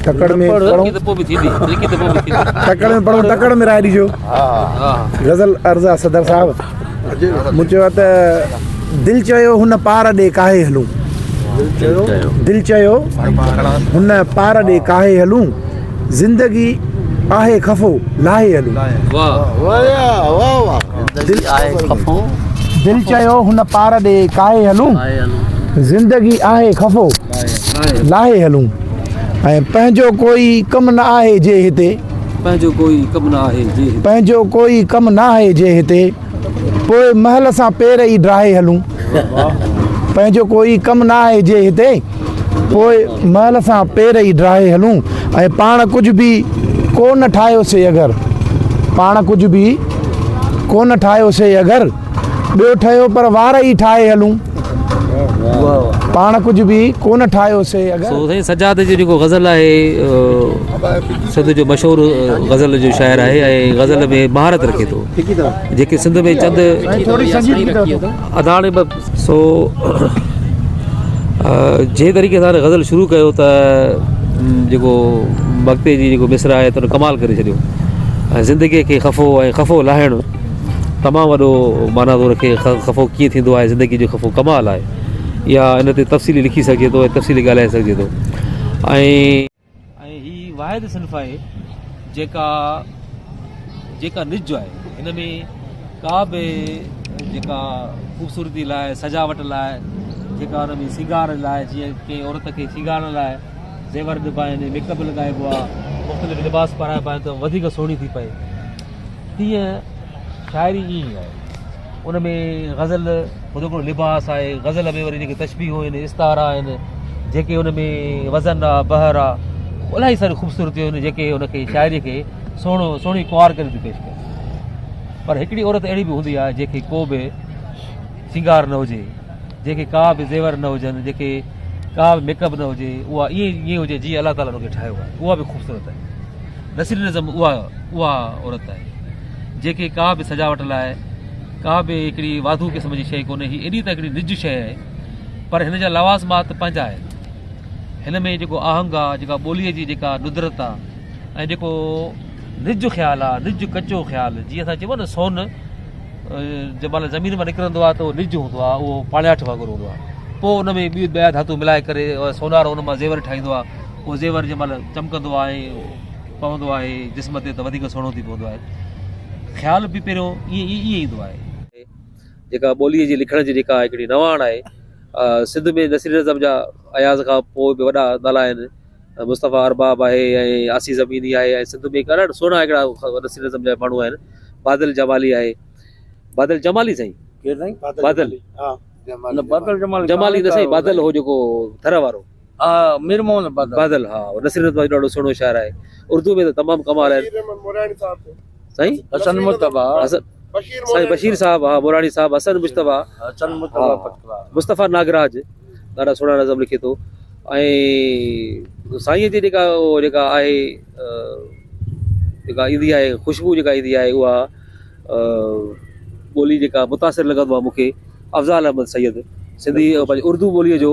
تڪڙ ۾ پڙهون تڪڙ ۾ پڙهون تڪڙ ۾ راء ڏجو. غزل عرض آ صدر صاحب مون چيو ته دل چيو هن پار ڏي ڪاهي هلون دل چيو هن پار ڏي ڪاهي هلون زندگي آهي خفو لاهي هلون دل چيو هن پار ڏي ڪاهي هلون زندگي آهي خفو لاهي هلون ۽ پنهنجو ڪوئي ڪم نه آهي جي هتي پنهنجو ڪوئي ڪم نه آهي جي هتي. پنهنجو ڪوئي ڪم نه آهي جي هتي. پوء محل سان پير ئي ڊاهي هلون. پنهنجو ڪوئي ڪم نه آهي جي هتي. پوء محل سان پير ئي ڊاهي هلون. ۽ پاڻ ڪجهه به ڪو نه ٺاهيوسي اگر. پاڻ ڪجهه به ڪو نه ٺاهيوسي اگر. ٻيو ٺهيو پر وار ئي ٺاهي هلون. پاڻ ڪجهه به ڪونه ٺاهيو سي اگر. سو سائين سجاد جو جيڪو غزل آهي سنڌ جو مشهور غزل جو شاعر آهي ۽ غزل ۾ مهارت رکي ٿو جيڪي سنڌ ۾ چند اڌاڻي سو جنهن طريقي سان غزل شروع ڪيو ته جيڪو مقطعي جي جيڪو مصرع آهي ته ان ڪمال ڪري ڇڏيو ۽ زندگي کي خفو ۽ خفو لاهڻ تمام وڏو معنيٰ ٿو رکي خفو ڪيئن ٿيندو آهي زندگي جو خفو ڪمال آهي يا ان تي تفصيلي لکي سگهجي ٿو ۽ تفصيلي ڳالهائي سگهجي ٿو ۽ ۽ هي واحد صنف آهي جيڪا جيڪا نج آهي هن ۾ ڪا به جيڪا خوبصورتي لاء سجاوٽ لاء جيڪا ان ۾ سينگار لاء جيئن ڪنهن عورت کي سينگارڻ لاء زيور ڏبا آهن ميڪ اپ لڳائبو آهي مختلف لباس پارائبا آهن ته وڌيڪ سهڻي ٿي پئي تيئن شاعري ائين ئي آهي. ان ۾ غزل خود هڪڙو لباس آهي. غزل ۾ وري جيڪي تشبيهون آهن، استعارا آهن، جيڪي ان ۾ وزن آ، بحر آ، الاهي ساريون خوبصورتيون آهن جيڪي ان کي شاعري کي سهڻو سهڻي ڪنوار ڪري ٿي پيش ڪري. پر هڪڙي عورت اهڙي به هوندي آهي جنهن کي ڪو به سينگار نه هجي، جنهن کي ڪا به زيور نه هجن، جنهن کي ڪا به ميڪ اپ نه هجي، اها ائين ائين هجي جيئن الله تعاليٰ ان کي ٺاهيو آهي، اها به خوبصورت آهي. نصير نظم اها اها عورت آهي جنهن کي ڪا به سجاوٽ لاء ڪا به هڪڙي واڌو قسم جي شيء ڪونهي هي ايڏي ته هڪڙي نج شيء آهي پر هن جا لوازمات پنهنجا آهن هن ۾ جيڪو آهنگ آهي جيڪا ٻوليء جي جيڪا ندرت آهي ۽ جيڪو نج خيال آهي نج ڪچو خيال جيئن اسان چئبو آهي نه سون جنهن مهل زمين مان نڪرندو آهي ته اهو نج هوندو آهي اهو پاڻياٺ وانگر هوندو آهي پوء ان ۾ ٻيون ٻيا ڌاتو ملائي ڪري سونارو ان مان زيور ٺاهيندو آهي اهو زيور جنهن مهل چمڪندو آهي پوندو آهي جسم تي ته وڌيڪ سهڻو ٿي پوندو آهي خيال به پهريون ائين ائين ايندو آهي. جيڪا ٻوليء جي لکڻ جي جيڪا هڪڙي نواڻ آهي سنڌ ۾ نصير نظم جا اياز کان پوء به وڏا نالا آهن مصطفيٰ ارباب آهي ۽ آسي زميني آهي ۽ سنڌ ۾ ڏاڍا سهڻا هڪڙا نصير نظم جا ماڻهو آهن بادل جمالي آهي بادل جمالي سائين ڪير سائين بادل نه بادل جمالي جمالي نه سائين بادل هو جيڪو ٿر وارو ها مير محمد بادل بادل ها نصير نظم ڏاڍو سهڻو شاعر آهي اردو ۾ ته تمام ڪمال آهي سائين حسن مصطفيٰ حسن سائين بشير صاحب ها موراڻي صاحب حسن مصطفيٰ حسن مصطفيٰ پٽڪرا مصطفيٰ ناگراج ڏاڍا سهڻا نظم لکي ٿو ۽ سائين جي جيڪا جيڪا آهي جيڪا ايندي آهي خوشبو جيڪا ايندي آهي اها ٻولي جيڪا متاثر لڳندو آهي مونکي افضال احمد سيد سنڌي پنهنجي اردو ٻوليء جو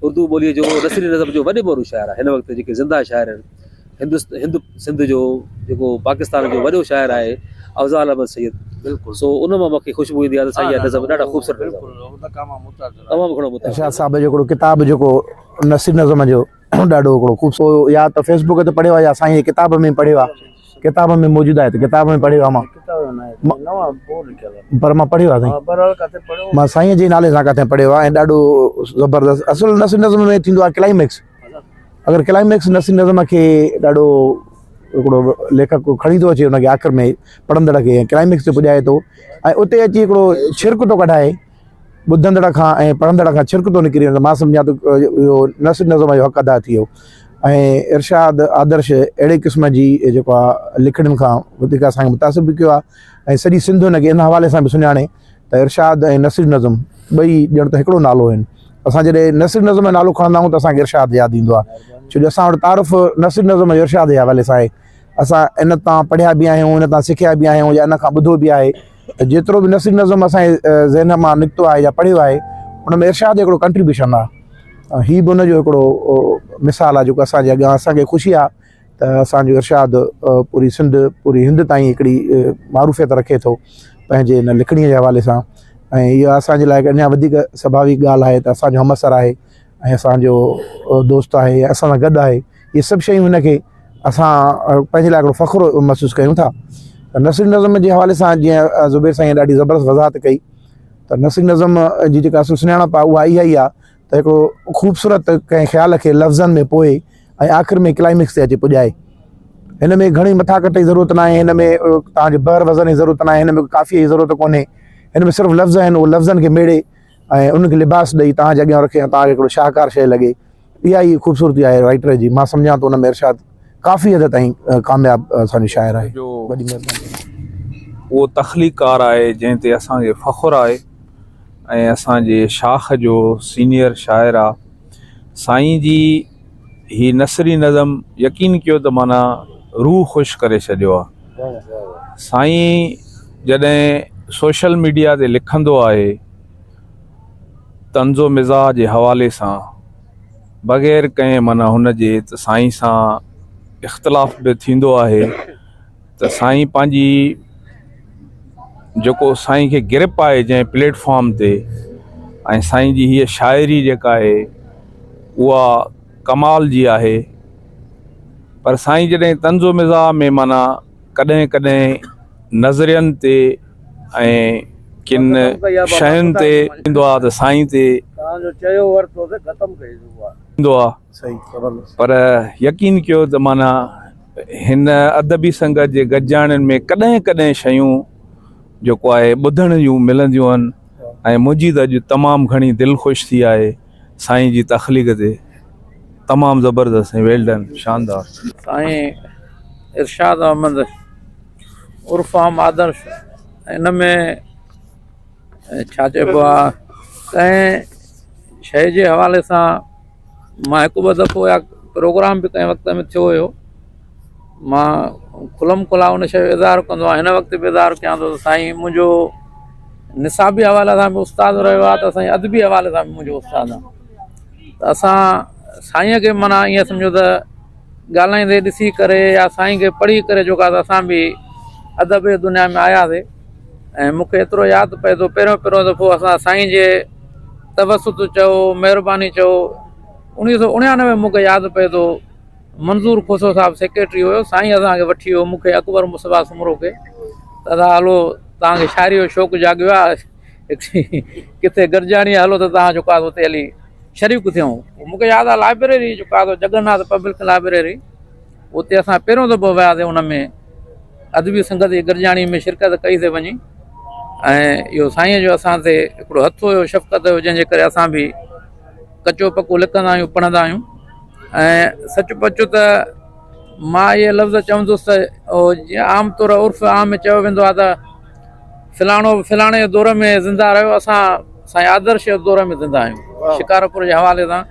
اردو ٻوليء جو نثري نظم جو وڏي ۾ وڏو شاعر آهي هن وقت جيڪي زنده شاعر آهن هندست هند سنڌ جو جيڪو پاڪستان جو وڏو شاعر آهي افضال احمد سيد بلڪل سو ان مان مونکي خوشبو ايندي آهي ته سائين جا نظم ڏاڍا خوبصورت نظم تمام گهڻو متاثر ارشاد صاحب جو هڪڙو ڪتاب جيڪو نثري نظم جو ڏاڍو هڪڙو خوبصورت يا ته فيس بڪ تي پڙهيو آهي يا سائين جي ڪتاب ۾ پڙهيو آهي ڪتاب ۾ موجود آهي ته ڪتاب ۾ پڙهيو آهي مان پر مان پڙهيو آهي سائين مان سائين جي نالي سان ڪٿي پڙهيو آهي ۽ ڏاڍو زبردست اصل نثري نظم ۾ ٿيندو آهي ڪلائميڪس اگر ڪلائميڪس نثري نظم کي ڏاڍو هڪڙو ليکڪ کڻي ٿو اچي ان کي آخر ۾ پڙهندڙ کي ڪلائميڪس تي پڄائي ٿو ۽ اتي اچي هڪڙو ڇرڪ ٿو ڪڍائي ٻڌندڙ کان ۽ پڙهندڙ کان ڇرڪ ٿو نڪري وڃي ته مان سمجهان ٿو اهو نثر نظم جو حق ادا ٿي ويو ۽ ارشاد آدرش اهڙي قسم جي جيڪو آهي لکڻين کان وڌيڪ اسان کي متاثر به ڪيو آهي ۽ سڄي سنڌ هن کي ان حوالي سان به سڃاڻي ته ارشاد ۽ نثر نظم ٻئي ڄڻ ته هڪڙو نالو آهن اسان جڏهن نثر نظم جو نالو کڻندا آهيون ته اسان کي ارشاد ياد ايندو آهي ڇو جو اسان وٽ تعارف نثر نظم جو ارشاد جي حوالي سان آهي اسان ان تان پڙهيا به آهيون ان تان سکيا به آهيون يا ان کان ٻڌو به آهي ته جيترو به نثري نظم اسان جي ذهن مان نڪتو آهي يا پڙهيو آهي ان ۾ ارشاد جو هڪڙو ڪنٽريبيوشن آهي. هي به ان جو هڪڙو مثال آهي جيڪو اسان جي اڳيان اسان کي خوشي آهي ته اسان جو ارشاد پوري سنڌ پوري هند تائين هڪڙي معروفيت رکي ٿو پنهنجي ان لکڻي جي حوالي سان ۽ اها اسان جي لاء اڃا وڌيڪ سڀاويڪ ڳالهه آهي ته اسان جو همعصر آهي ۽ اسان جو دوست آهي اسان سان گڏ آهي اهي سڀ شيون هن کي اسان پنهنجي لاء هڪڙو فخر محسوس ڪيون ٿا ته نثري نظم جي حوالي سان جيئن زبير سائين ڏاڍي زبردست وضاحت ڪئي ته نثري نظم جي جيڪا اصل سڃاڻپ آهي اها اها ئي آهي ته هڪڙو خوبصورت ڪنهن خيال کي لفظن ۾ پوئي ۽ آخر ۾ ڪلائميڪس تي اچي پڄائي هن ۾ گهڻي مٿاڪٽ جي ضرورت ناهي هن ۾ توهان جي بحر وزن جي ضرورت ناهي هن ۾ قافيي جي ضرورت ڪونهي هن ۾ صرف لفظ آهن اهي لفظن کي ميڙي ۽ ان کي لباس ڏئي توهان جي اڳيان رکي ۽ توهان کي هڪڙو شاهڪار شيء لڳي اها ئي خوبصورتي آهي رائٽر جي مان سمجهان ٿو ان ۾ ارشاد ڪافي حد تائين ڪامياب اسان جو شاعر آهي جو وڏي مهرباني اهو تخليقڪار آهي جنهن تي اسان کي فخر آهي ۽ اسان جي شاخ جو سينيئر شاعر آ سائين جي هي نثري نظم يقين ڪيو ته معنيٰ روح خوش ڪري ڇڏيو آ سائين جڏهن سوشل ميڊيا تي لکندو آهي طنز و مزاح جي حوالي سان بغير ڪنهن معنيٰ هن جي ته سائين سان اختلاف به ٿيندو آهي ته سائين پنهنجي جيڪو سائين کي گرپ آهي جنهن پليٽ فارم تي ۽ سائين جي هيء شاعري جيڪا آهي اها ڪمال جي آهي پر سائين جڏهن طنز و مزاح ۾ معنيٰ ڪڏهن ڪڏهن نظرين تي ۽ ڪن شين تي ايندو آهي ته سائين تي ايندو آهي پر يقين ڪيو ته معنيٰ هن ادبي سنگت جي گڏجاڻين ۾ ڪڏهن ڪڏهن شيون جيڪو آهي ٻڌڻ جون ملنديون آهن ۽ منهنجي ته اڄ تمام گهڻي دل خوش ٿي آهي سائين جي تخليق تي تمام زبردست سائين ويل ڊن شاندار. سائين ارشاد احمد عرف عام آدرش ان ۾ ڇا چئبو آ ڪنهن شيء جي حوالي سان مان هڪ ٻه دفعو يا پروگرام به ڪنهن وقت ۾ ٿيو هيو مان کلم کلا ان شيء جو اظهار ڪندو آهيان هن وقت به اظهار ڪيان ٿو سائين منهنجو نصابي حوالي سان به استاد رهيو آهي ته سائين ادبي حوالي سان به منهنجو استاد آهي ته اسان سائين کي معنيٰ ائين سمجهو ته ڳالهائيندي ڏسي ڪري يا سائين کي پڙهي ڪري جيڪو آهي اسان به ادب جي دنيا ۾ آياسي ۽ مون کي ايترو ياد پئي ٿو پهريون پهريون دفعو اسان سائين جي توسط چئو مهرباني چئو اڻويهه سو اڻيانوي مون کي ياد پئي ٿو منظور کوسو صاحب سيڪريٽري هيو سائين اسان کي وٺي ويو مون کي اڪبر مصطفيٰ سومرو کي ته ادا هلو توهان کي شاعري جو شوق جاڳيو آهي ڪٿي گڏجاڻي هلو ته توهان جيڪو آهي اتي هلي شريڪ ٿيون مون کي ياد آهي لائبريري جيڪو آهي جگن ناٿ پبلڪ لائبريري اتي اسان پهريون دفعو وياسين ان ۾ ادبي سنگت جي گڏجاڻي ۾ شرڪت ڪئي سي وڃي ۽ اهو سائين جو اسان تي هڪڙو هٿ هيو شفقت هيو جنهن جي ڪري اسان به ڪچو پڪو لکندا آهيون پڙهندا آهيون ۽ سچ پچ ته مان اهي لفظ چوندس ته جيئن عام طور عرف عام ۾ چيو ويندو آهي ته فلاڻو فلاڻي دور ۾ زنده رهيو اسان سائين آدرش جي دور ۾ زنده آهيون شڪارپور جي حوالي سان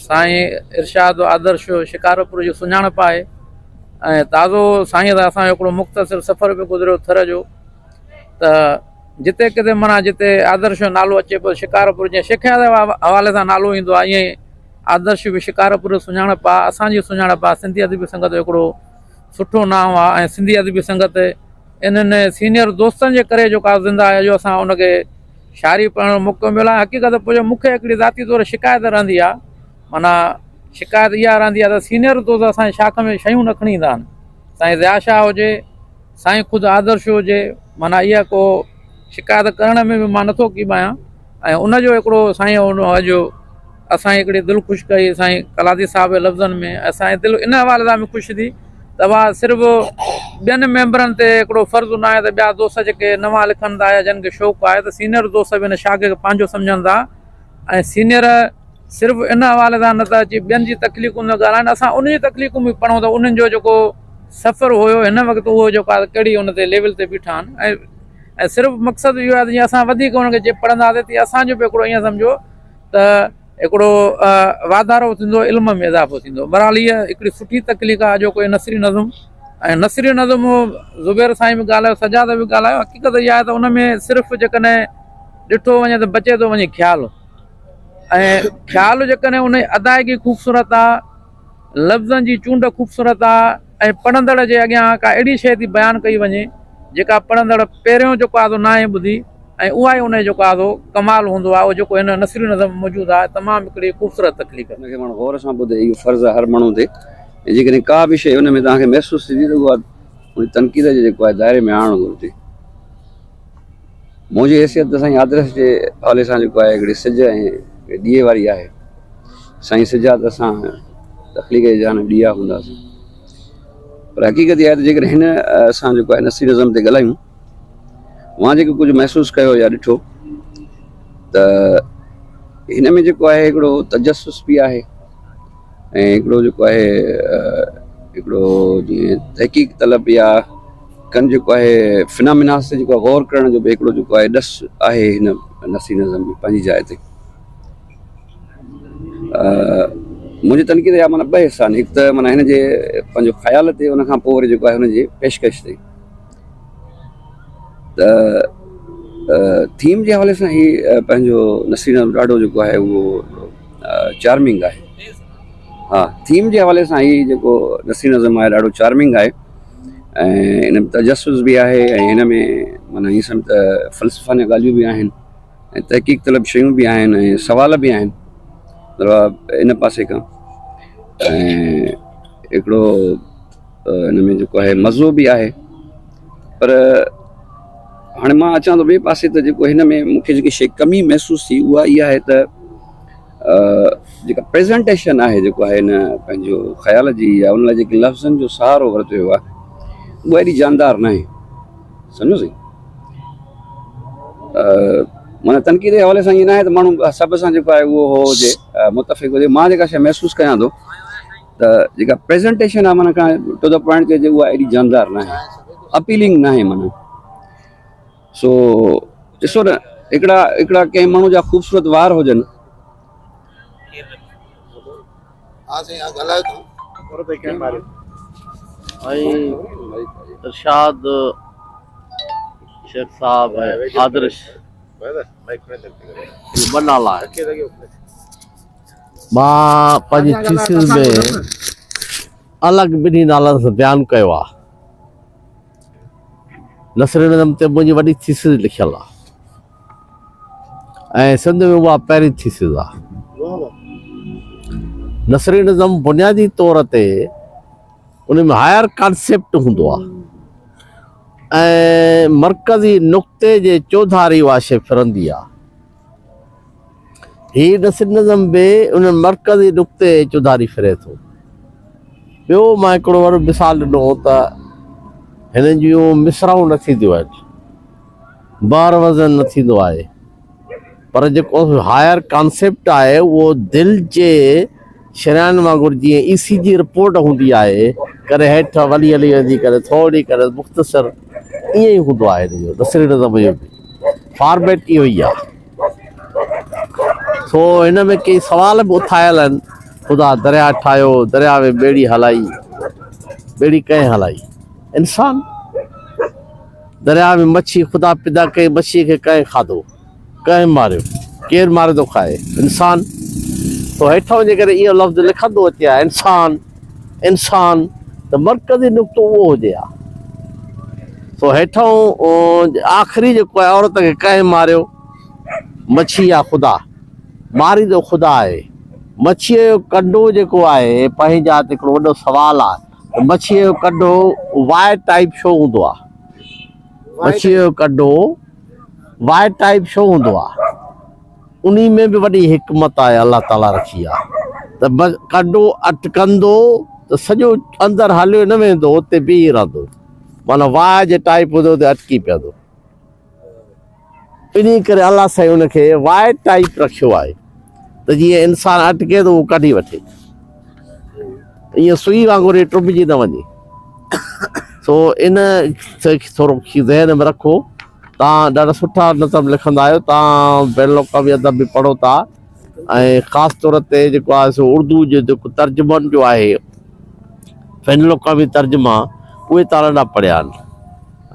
سائين ارشاد آدرش شڪارپور جي سڃاڻپ آهي ۽ تازو سائين سان اسان جو هڪڙو مختصر سفر به گذريو ٿر جو ته جتي ڪٿي معنيٰ جتي آدرش جو نالو اچي پيو شڪارپور جيئن شيخ اياز جي حوالي سان نالو ايندو آهي ائين آدرش به شڪارپور جي سڃاڻپ آهي اسان جي سڃاڻپ آهي سنڌي ادبي سنگت جو هڪڙو سٺو نانء آهي ۽ سنڌي ادبي سنگت انهن سينئر دوستن جي ڪري جيڪا زنده آهي جو اسان ان کي شاعري پڙهڻ جو موقعو مليو آهي حقيقت پوء مون کي هڪڙي ذاتي طور شڪايت رهندي آهي معنيٰ شڪايت اها رهندي آهي ته سينئر دوست اسان جي شاخ ۾ شيون نه کڻي ايندا آهن سائين ضياء شاهه هجي سائين خود آدرش هجي معنيٰ اها ڪو شڪايت ڪرڻ ۾ به مان نٿو ڪيٻايان ۽ ان جو هڪڙو سائين ان اڄ اسان جي هڪڙي دل خوش ڪئي سائين قلاتي صاحب جي لفظن ۾ اسان جي دل ان حوالي سان به خوش ٿي ته واهه صرف ٻين ميمبرن تي هڪڙو فرض نه آهي ته ٻيا دوست جيڪي نوان لکن ٿا يا جن کي شوق آهي ته سينئر دوست به ان شاخ کي پنهنجو سمجهن ٿا ۽ سينئر صرف ان حوالي سان نه ته اچي ٻين جي تخليقن ۾ ڳالهائن اسان انهن جي تخليقون به پڙهون ته انهن جو جيڪو سفر هيو هن وقت اهو جيڪو آهي ڪهڙي ان تي ليول تي بيٺا آهن ۽ صرف مقصد اهو آهي ته جيئن اسان وڌيڪ انهن کي جي پڙهنداسين تيئن اسان جو به هڪڙو ائين سمجهو ته هڪڙو واڌارو ٿيندو علم ۾ اضافو ٿيندو بهرحال هيء هڪڙي سٺي تخليق آهي اڄوڪو نثري نظم ۽ نثري نظم زبير سائين به ڳالهايو سجاد به ڳالهايو حقيقت اها آهي ته ان ۾ صرف جيڪڏهن ڏٺو وڃي ته بچي ٿو وڃي خيال. ۽ خيال جيڪڏهن ان جي ادائگي خوبصورت آ، لفظن جي چونڊ خوبصورت آ ۽ پڙهندڙ جي اڳيان ڪا اهڙي شيء ٿي بيان ڪئي وڃي جيڪا پڙهندڙ پهريون جيڪو آ سو ناهي ٻڌي ۽ اها ئي ان جو جيڪو آ سو ڪمال هوندو آ اهو جيڪو هن نثري نظم ۾ موجود آ تمام هڪڙي خوبصورت تخليق. ان کي ماڻهو غور سان ٻڌي اهو فرض آ هر ماڻهو تي ۽ جيڪڏهن ڪا به شيء ان ۾ توهان کي محسوس ٿيندي ته اها ان تنقيد جي جيڪو آهي دائري ۾ آڻڻ گهرجي. منهنجي حيثيت ته سائين آدرش جي حوالي سان جيڪو آهي هڪڙي سج ۽ ڏيئي واري آهي. سائين سجاد اسان تخليق جي جهان ۾ ڏيئا هونداسين پر حقيقت اها آهي ته جيڪڏهن هن اسان جيڪو آهي نثري نظم تي ڳالهايون مان جيڪو ڪجهه محسوس ڪيو يا ڏٺو ته هن ۾ جيڪو آهي هڪڙو تجسس به آهي ۽ هڪڙو جيڪو آهي هڪڙو جيئن تحقيق طلب يا ڪن جيڪو آهي فناميناس تي جيڪو غور ڪرڻ جو به هڪڙو جيڪو آهي ڏس آهي هن نثري نظم ۾ پنهنجي جاء تي منهنجي تنقيد جا معنيٰ ٻه حصا آهن هڪ ته معنيٰ هن جي پنهنجو خيال تي ان کان پوء وري جيڪو آهي هن جي پيشڪش تي ته ٿيم جي حوالي سان هي پنهنجو نثري نظم ڏاڍو جيڪو آهي اهو چارمنگ آهي ها ٿيم جي حوالي سان هي جيڪو نثري نظم آهي ڏاڍو چارمنگ آهي ۽ ان ۾ تجسس به آهي ۽ هن ۾ معنيٰ ائين سمجھ ته فلسفانه ڳالهيون به آهن ۽ تحقيق طلب شيون به آهن ۽ سوال به آهن ان پاسي کان ۽ هڪڙو ان ۾ جيڪو آهي مزو به آهي پر هاڻي مان اچان ٿو ٻئي پاسي ته جيڪو هن ۾ مون کي جيڪي شي ڪمي محسوس ٿي اها اها آهي ته جيڪا پريزنٽيشن آهي جيڪو آهي هن پنهنجو خيال جي يا ان لاء جيڪي لفظن جو سهارو ورتو ويو آهي اها ايڏي جاندار ناهي سمجهو سائين معنيٰ تنقيد جي حوالي سان ائين ناهي ته ماڻهو سڀ سان جيڪو آهي اهو هو هجي متفق هجي مان جيڪا شيء محسوس ڪيان ٿو ته جيڪا پريزنٽيشن آهي معنيٰ کان ٽو the point چئجي اها ايڏي جاندار ناهي اپيلنگ ناهي معنيٰ سو ڏسو نه هڪڙا هڪڙا ڪنهن ماڻهو جا خوبصورت وار هجن ۽ ارشاد شيخ صاحب ۽ آدرش اهي ٻه نالا آهن. مان پنهنجي ٿيسز ۾ الڳ ٻنهي نالن سان بيان ڪيو آهي. نثري نظم تي منهنجي وڏي ٿيسز لکيل آهي ۽ سنڌ ۾ اها پهرين ٿيسز آهي. نثري نظم بنيادي طور تي ان ۾ هائر ڪانسيپٽ هوندو آهي ۽ مرڪزي نقطي جي چوڌاري اها شيء ڦرندي آهي. هي نثري نظم به ان مرڪزي نقطي جي چوڌاري ڦري ٿو. ٻيو مان هڪڙو وڏو مثال ڏنو هو ته هن جون مصرعون نه ٿينديون آهن، بحر وزن نه ٿيندو آهي، پر جيڪو هائر ڪانسيپٽ آهي اهو دل جي شريان وانگر جيئن اي سي جي رپورٽ هوندي آهي، ڪڏهن هيٺ ولي هلي ويندي، ڪڏهن ٿورڙي، ڪڏهن مختصر، ائين ئي هوندو آهي هن جو نثري نظم جو به فارميٽ اهو ئي آهي. سو هن ۾ ڪيئي سوال به اٿايل آهن. خدا درياء ٺاهيو، درياء ۾ ٻيڙي هلائي، ٻيڙي ڪنهن هلائي؟ انسان. درياء ۾ مڇي خدا پيدا ڪئي، مڇيء کي ڪنهن کاڌو؟ ڪنهن ماريو؟ ڪير ماري ٿو کائي؟ انسان. سو هيٺئون جيڪڏهن اهو لفظ لکندو اچي ها انسان، انسان ته مرڪزي نقطو اهو هجي ها. سو هيٺئون آخري جيڪو آهي عورت کي ڪنهن ماريو؟ مڇي يا خدا؟ ماريندو خدا آهي. مڇيء جو ڪنڊو جيڪو آهي پنهنجي جاء تي هڪڙو وڏو سوال آهي ته مڇيء جو ڪنڊو واء ٽائيپ ڇو هوندو آهي؟ مڇيء جو ڪنڊو واء ٽائيپ ڇو هوندو آهي؟ انهي ۾ به وڏي حڪمت آهي الله تعالي رکي آهي ته ڪنڊو اٽڪندو ته سڄو اندر هليو نه ويندو اتي بيهي رهندو معنيٰ واء جي ٽائيپ هوندو اتي اٽڪي پوندو انهي ڪري الله سائين ان کي واء ٽائيپ رکيو آهي ته جيئن انسان اٽڪي ته اهو ڪڍي وٺي ائين سوئي وانگر هي ٽٻجي نه وڃي سو ان ٿورو ذهن ۾ رکو تان ڏاڍا سٺا نظم لکندا آهيو تان بين الاقوامي ادب به پڙهو ٿا ۽ خاص طور تي جيڪو آهي سو اردو جو جيڪو ترجمن جو آهي بين الاقوامي ترجما اهي تان ڏاڍا پڙهيا آهن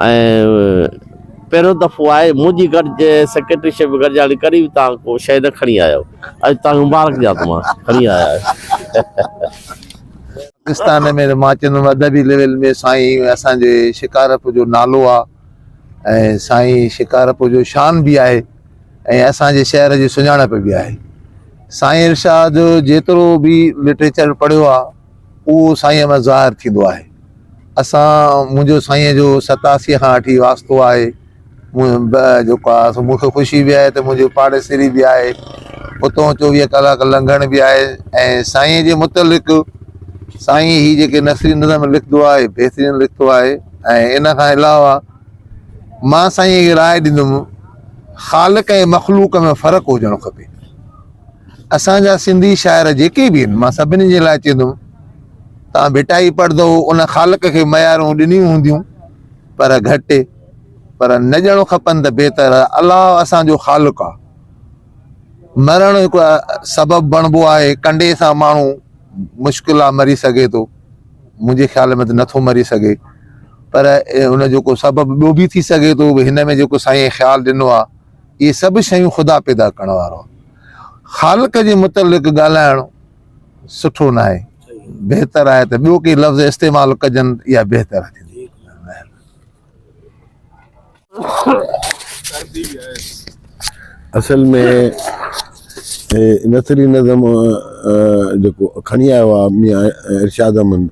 ۽ پهريون دفعو آهي منهنجي گڏ سيڪريٽري شپ ۾ گڏجاڻي ڪڏهن به توهان ڪو شيء نه کڻي آيا آهيو اڄ توهان کي مبارڪ ڏيان ٿو مان کڻي آيا آهيو. پاڪستان ۾ ته مان چوندم ادبي ليول ۾ سائين اسان جي شڪارپور جو نالو آ ۽ سائين شڪارپور جو شان به آهي ۽ اسان جي شهر جي سڃاڻپ به آهي سائين ارشاد جيترو به لٽريچر پڙهيو آ اهو سائين مان ظاهر ٿيندو آهي اسان منهنجو سائين جو 87 کان وٺي واسطو آهي جيڪو آهي سو مون کي خوشي به آهي ته منهنجو پاڙيسري به آهي اتو 24 ڪلاڪ لنگهڻ به آهي ۽ سائين جي متعلق سائين هي جيڪي نثري نظم لکندو آهي بهترين لکندو آهي ۽ ان کان علاوه مان سائين کي راء ڏيندم خالق ۽ مخلوق ۾ فرق هجڻ کپي اسان جا سنڌي شاعر جيڪي به آهن مان سڀني جي لاء چوندم تان ڀٽائي پڙهندو ان خالق کي معيارون ڏنيون هونديون پر گهٽ پر نه ڏيڻو کپن ته بهتر آهي الله اسان جو خالق آهي مرڻ هڪ سبب بڻبو آهي ڪنڊي سان ماڻهو مشڪل آهي مري سگهي ٿو منهنجي خيال ۾ ته نٿو مري سگهي پر ان جو ڪو سبب ٻيو به ٿي سگهي ٿو هن ۾ جيڪو سائين خيال ڏنو آهي اهي سڀ شيون خدا پيدا ڪرڻ وارو آهي خالق جي متعلق ڳالهائڻ سٺو ناهي بهتر آهي ته ٻيو ڪي لفظ استعمال ڪجن اها بهتر ٿيندي. اصل ۾ نثري نظم جيڪو کڻي آيو آهي ميان ارشاد احمد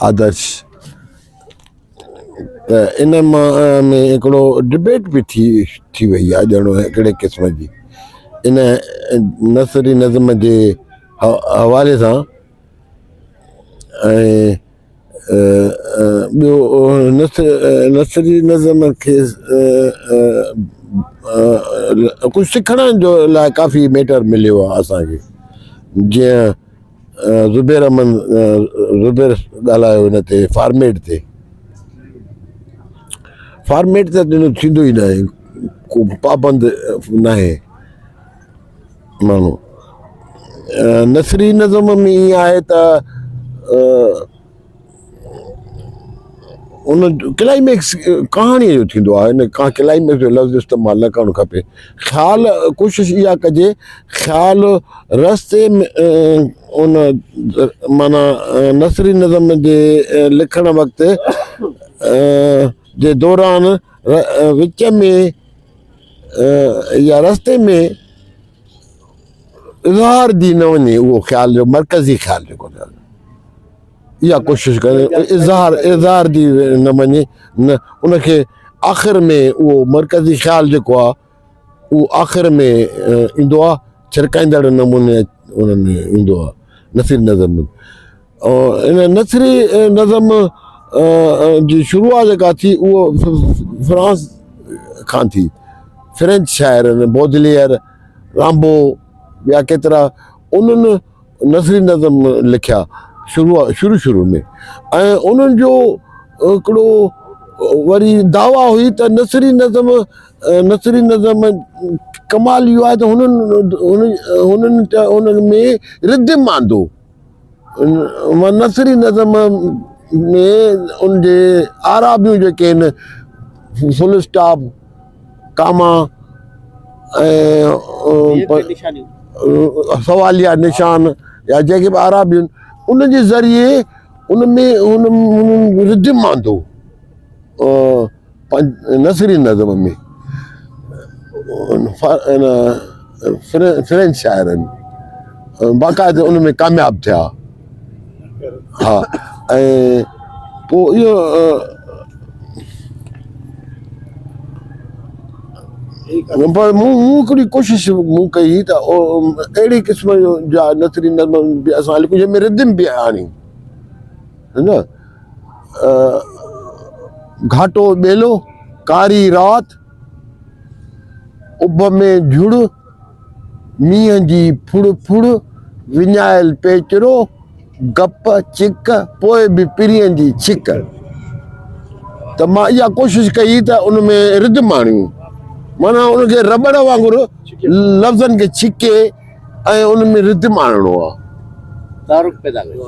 آدرش ته ان مان ۾ هڪڙو ڊبيٽ به ٿي ٿي وئي آهي ڄڻ هڪڙي قسم جي ان نثري نظم جي حوالي سان ۽ ٻيو نثر نثري نظم کي ڪجهه سکڻ جو لاءِ ڪافي ميٽر مليو آهي اسان کي جيئن زبير احمد زبير ڳالهايو هن تي فارميٽ تي فارميٽ ته ڏنو ٿيندو ئي ناهي ڪو پابند ناهي ماڻهو نثري نظم ۾ ائين آهي ته ان ڪلائميڪس ڪهاڻيء جو ٿيندو آهي ان کان ڪلائميڪس جو لفظ استعمال نه ڪرڻ کپي خيال ڪوشش اها ڪجي خيال رستي ۾ ان معنيٰ نثري نظم جي لکڻ وقت جي دوران وچ ۾ يا رستي ۾ اظهار جي نه وڃي اهو خيال جو مرڪزي خيال جيڪو اها ڪوشش ڪري اظهار اظهار جي نه مڃي نه ان کي آخر ۾ اهو مرڪزي خيال جيڪو آهي اهو آخر ۾ ايندو آهي ڇرڪائيندڙ نموني ان ۾ ايندو آهي نثري نظم ۾ ان نثري نظم جي شروعات جيڪا ٿي اهو فرانس کان ٿي فرينچ شاعر بودليئر رامبو ٻيا ڪيترا انهن نثري نظم لکيا شروع شروع شروع ۾ ۽ انهن جو هڪڙو وري دعويٰ هئي ته نثري نظم نثري نظم ڪمال اهو آهي ته هنن هنن هنن ۾ ردم آندو نثري نظم ۾ ان جي آرابيون جيڪي آهن فل اسٽاپ ڪاما ۽ سواليا نشان يا جيڪي به آرابيون ان جي ذريعي ان ۾ ان ردم آندو نثري نظم ۾ فرينچ شاعرن باقاعده ان ۾ ڪامياب ٿيا ها ۽ پوء اهو پر مون مون هڪڙي ڪوشش مون ڪئي ته اهڙي قسم جا نثري نظم به اسان لکون جنهن ۾ ردم به آڻيون سمجهيو گهاٽو ٻيلو ڪاري رات اڀ ۾ جهڙ مينهن جي ڦڙ ڦڙ وڃايل پيچرو گپ چڪ پوء به پرين جي ڇڪ. ته مان اها ڪوشش ڪئي ته ان ۾ ردم آڻيون معنيٰ ان کي رٻڙ وانگر لفظن کي ڇڪي ۽ ان ۾ ردم آڻڻو آهي. تعارف پيدا ڪيو.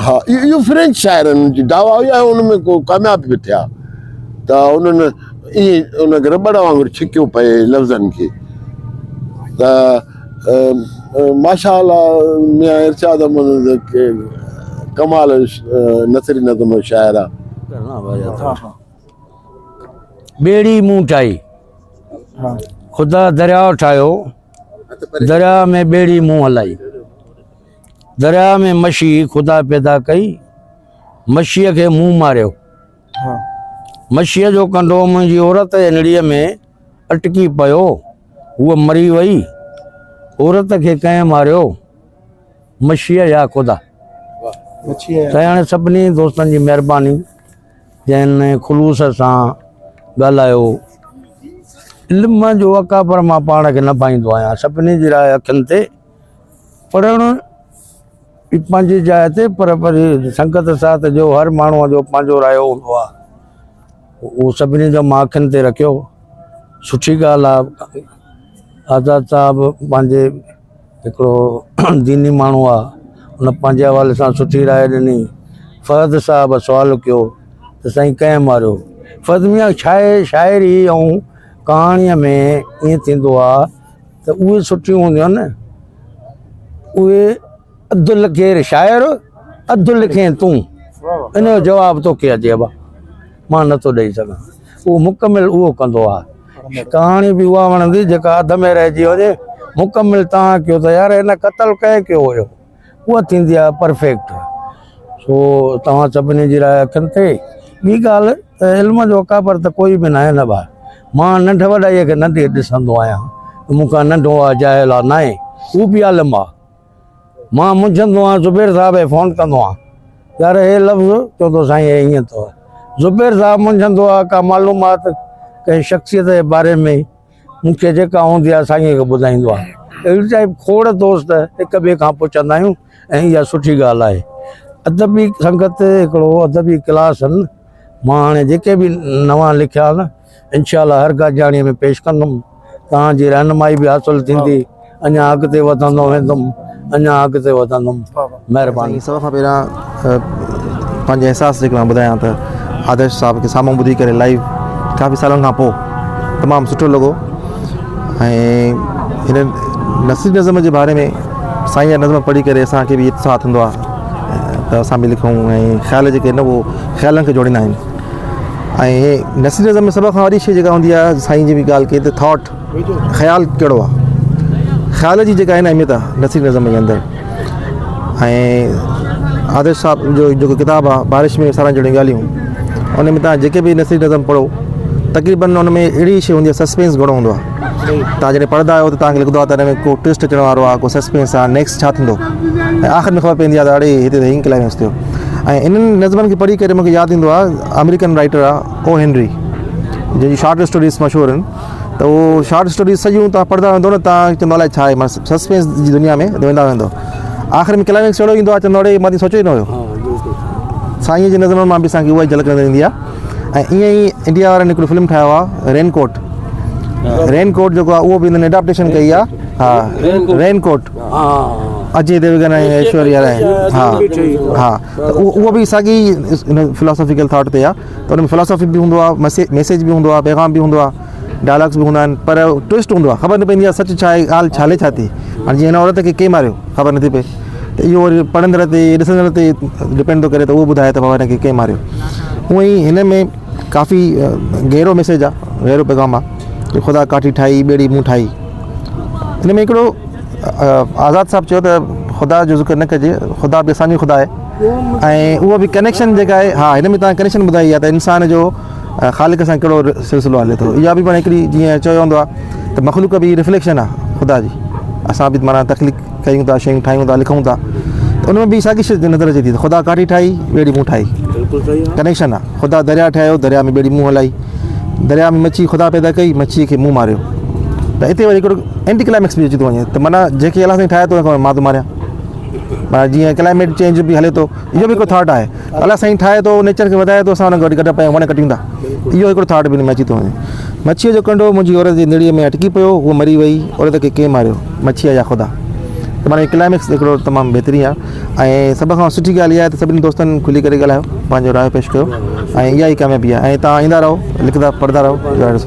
ها اهو فرينچ شاعرن جي دعويٰ هئي ۽ ان ۾ ڪو ڪامياب به ٿيا ته انهن ائين ان کي رٻڙ وانگر ڇڪيو پئي لفظن کي ته ماشاء الله ميان ارشاد احمد ڪمال نثري نظم جو شاعر آ. ٻيڙي مون ٺاهي خدا درياء ٺاهيو درياء ۾ ٻيڙي مون هلائي درياء ۾ مڇي خدا پيدا ڪئي مڇيء کي مون ماريو مڇيء جو ڪنڊو منهنجي عورت جي نڙيء ۾ اٽڪي پيو. هوء مري وئي. عورت کي ڪنهن ماريو؟ مڇيء يا خدا؟ سائين هاڻي سڀني دوستن جي مهرباني جنهن خلوص سان ڳالهايو. علم جو اڪابر مان پاڻ کي نه ڀائيندو آهيان. سڀني جي راء اکين تي پڙهڻ پنهنجي جاء تي پر وري سنگت ساٿ جو هر ماڻهوء جو پنهنجو رايو هوندو آهي اهو سڀني جو مان اکين تي رکيو سٺي ڳالهه آهي آزاد صاحب پنهنجي هڪڙو ديني ماڻهو آهي ان پنهنجي حوالي سان سٺي راء ڏني فهد صاحب سوال ڪيو ته سائين ڪنهن ماريو فهد ميان ڇا آهي شاعري ۽ ڪهاڻيء ۾ ائين ٿيندو آهي ته اهي سٺيون هونديون آهن اهي اڌ لکي شاعر اڌ لکين تون ان جو جواب توکي اچي ابا مان نٿو ڏئي سگهان اهو مڪمل اهو ڪندو آهي ڪهاڻي به اها وڻندي جيڪا اڌ ۾ رهجي وڃي مڪمل تان ڪيو ته يار هن قتل ڪنهن ڪيو هيو اها ٿيندي آهي پرفيڪٽ سو توهان سڀني جي راء اکين تي ٻي ڳالهه ته علم جو اڪابر ته ڪوئي به ناهي نه ڀاء مان ننڍ وڏائي کي نه ڏسندو آهيان مون کان ننڍو آهي جاهل آهي ناهي هو به عالم آهي مان منجهندو آهيان زبير صاحب کي فون ڪندو آهيان يار هي لفظ چوندو سائين هي ائين اٿو زبير صاحب منجهندو آهي ڪا معلومات ڪنهن شخصيت جي باري ۾ مون کي جيڪا هوندي آهي سائين کي ٻڌائيندو آهي اهڙي ٽائپ کوڙ دوست هڪ ٻئي کان پڇندا آهيون ۽ اها سٺي ڳالهه آهي ادبي سنگت هڪڙو ادبي ڪلاس آهن مان هاڻي جيڪي به نوان لکيا آهن انشاء الله هر گڏجاڻي ۾ پيش ڪندم توهان جي رهنمائي به حاصل ٿيندي اڃا اڳتي وڌندو ويندم اڃا اڳتي وڌندم مهرباني. سڀ کان پهريان پنهنجي احساس جيڪي مان ٻڌايان ته آدرش صاحب کي سامهون ٻڌي ڪري لائيو ڪافي سالن کان پوء تمام سٺو لڳو ۽ هن نثري نظم جي باري ۾ سائين جا نظم پڙهي ڪري اسانکي به اتساهه ٿيندو آهي ته اسان به لکون ۽ خيال جيڪي آهن اهو خيالن کي جوڙيندا آهن ۽ نثري نظم ۾ سڀ کان وڏي شي جيڪا هوندي آهي سائين جي به ڳالهه ڪئي ته ٿاٽ خيال ڪهڙو آهي خيال جي جيڪا آهي نه اهميت آهي نثري نظم جي اندر ۽ آدرش صاحب جو جيڪو ڪتاب آهي بارش ۾ وسارڻ جهڙيون ڳالهيون ان ۾ تان جيڪي به نثري نظم پڙهو تقريبن ان ۾ اهڙي شي هوندي آهي سسپينس گهڻو هوندو آهي تان جڏهن پڙهندا آهيو ته تان کي لڳندو آهي ته ان ۾ ڪو ٽوئسٽ اچڻ وارو آهي ڪو سسپينس آهي نيڪسٽ ڇا ٿيندو ۽ آخر ۾ خبر پوندي آهي ته اڙي هتي ته هين ڪلائميڪس ٿيو ۽ انهن نظمن کي پڙهي ڪري مونکي ياد ايندو آهي آمريڪن رائٽر آهي او هينري جنهن جي شارٽ اسٽوريز مشهور آهن ته اهو شارٽ اسٽوريز سڄيون تان پڙهندا ويندو نه تان چوندو الائي ڇا آهي معنيٰ سسپينس جي دنيا ۾ ويندا ويندو آخر ۾ ڪلائميڪس اهڙو ايندو آهي چوندو اڙي مان ته سوچيو ئي نه هيو سائين جي نظمن مان به اسانکي اها ئي جهلڪ نظر ايندي آهي ۽ ائين ئي انڊيا وارن هڪڙو فلم ٺاهيو آهي رين ڪوٽ رين ڪوٽ جيڪو آهي اهو به هنن ايڊاپٽيشن ڪئي آهي ها رين ڪوٽ اجي ديوگن ۽ ايشوريا راء ها ها ته اهو به ساڳي ان فلاسافيڪل ٿاٽ تي آهي ته ان ۾ فلاسافي به هوندو آهي ميسيج به هوندو آهي پيغام به هوندو آهي ڊائلاگس به هوندا آهن پر ٽوئسٽ هوندو آهي خبر نه پوندي آهي سچ ڇا آهي ڳالهه ڇا هلي ڇا ٿي هاڻي جيئن هن عورت کي ڪنهن ماريو خبر نٿي پئي ته اهو وري پڙهندڙ تي ڏسندڙ تي ڊپينڊ ٿو ڪري ته اهو ٻڌائي ته بابا هن کي ڪنهن ماريو هونئن ئي هن ۾ ڪافي گهرو ميسيج آهي گهرو پيغام آهي ته خدا ڪاٺي ٺاهي ٻيڙي مون ٺاهي هن ۾ هڪڙو آزاد صاحب چيو ته خدا جو ذڪر نه ڪجي خدا به اسانجو خدا آهي ۽ اهو به ڪنيڪشن جيڪا آهي ها هن ۾ تان ڪنيڪشن ٻڌائي آهي ته انسان جو خالق سان ڪهڙو سلسلو هلي ٿو اها به پاڻ هڪڙي جيئن چيو ويندو آهي ته مخلوق به رفليڪشن آهي خدا جي اسان به معنيٰ تخليق ڪيون ٿا شيون ٺاهيون ٿا لکون ٿا ته ان ۾ به ساڳي شي نظر اچي ٿي ته خدا ڪاٺي ٺاهي ٻيڙي مون ٺاهي ڪنيڪشن آهي خدا دريا ٺاهيو دريا ۾ ٻيڙي مون هلائي دريا ۾ مڇي خدا پيدا ڪئي مڇي کي مون ماريو ته اتي وري هڪڙو اينٽي ڪلائميڪس به اچي ٿو وڃي ته معنيٰ جنهن کي الله سائين ٺاهيو ٿو مان ٿو ماريان معنيٰ جيئن ڪلائميٽ چينج به هلي ٿو اهو به هڪڙو ٿاٽ آهي الله سائين ٺاهي ٿو نيچر کي وڌائي ٿو اسان ان کي گڏ پيا وڻ ڪٽيون ٿا اهو هڪڙو ٿاٽ به ان ۾ اچي ٿو وڃي مڇيء جو ڪنڊو منهنجي عورت جي نڙيء ۾ اٽڪي پيو هوء مري وئي عورت کي ڪنهن ماريو مڇيء يا خدا؟ ته معنيٰ ڪلائميڪس هڪڙو تمام بهترين آهي ۽ سڀ کان سٺي ڳالهه اها آهي ته سڀني دوستن کلي ڪري ڳالهايو پنهنجو رايو پيش ڪيو ۽ اها ئي ڪاميابي آهي ۽ توهان ايندا رهو لکندا پڙهندا رهو.